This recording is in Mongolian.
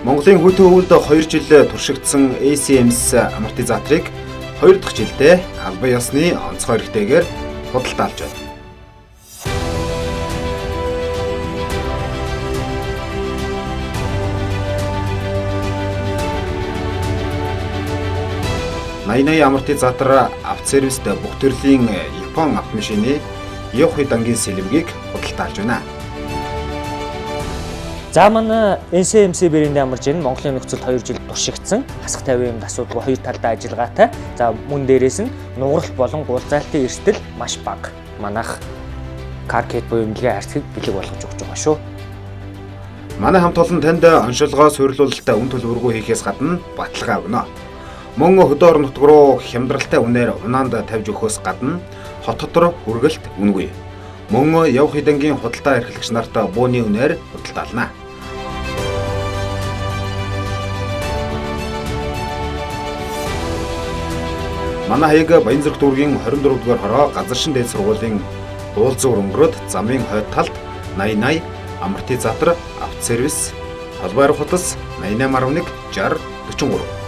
Монголын хүйтэн өвөлд 2 жил туршигдсан ACMS амортизаторыг 2 дахь жилдээ албан ёсны онцгой эрхтэйгээр худалдаалж байна. 80 амортизатор автосервист бүх төрлийн Япон автомашины Йохи дангийн сэлбэгийг худалдаалж байна. За манай NCMC брэндийн амарч энэ Монголын нөхцөлд 2 жил туршигдсан хасах тавийн юмд асуудалгүй хоёр талдаа ажиллагаатай. За мөн дээрээс нь нугаралт болон гулзаалтын эрсдэл маш бага. Манайх CarKit буюу эмнэлгийн хайрцгийг бэлэг болгож өгч байгаа шүү. Манай хамт олон танд оншилгоо суйрлуулалтаа үн төлбөргүй хийхээс гадна баталгаа өгнө. Мөн хөдөө орон нутг руу хямдралтай үнээр унаанд тавьж өгөхөөс гадна хот дотор хүргэлт үнэгүй. Мөн явх хідэнгийн худалдаа эрхлэгч нарт бууны үнээр худалдаална. Манай хаяг Баянзүрх дүүргийн 24 дугаар хороо Газаршин дээд сургуулийн уулзуур өнгөрөөд замын хойд талд 80 амортизатор автосервис холбоо барих утас 88.1 60 43.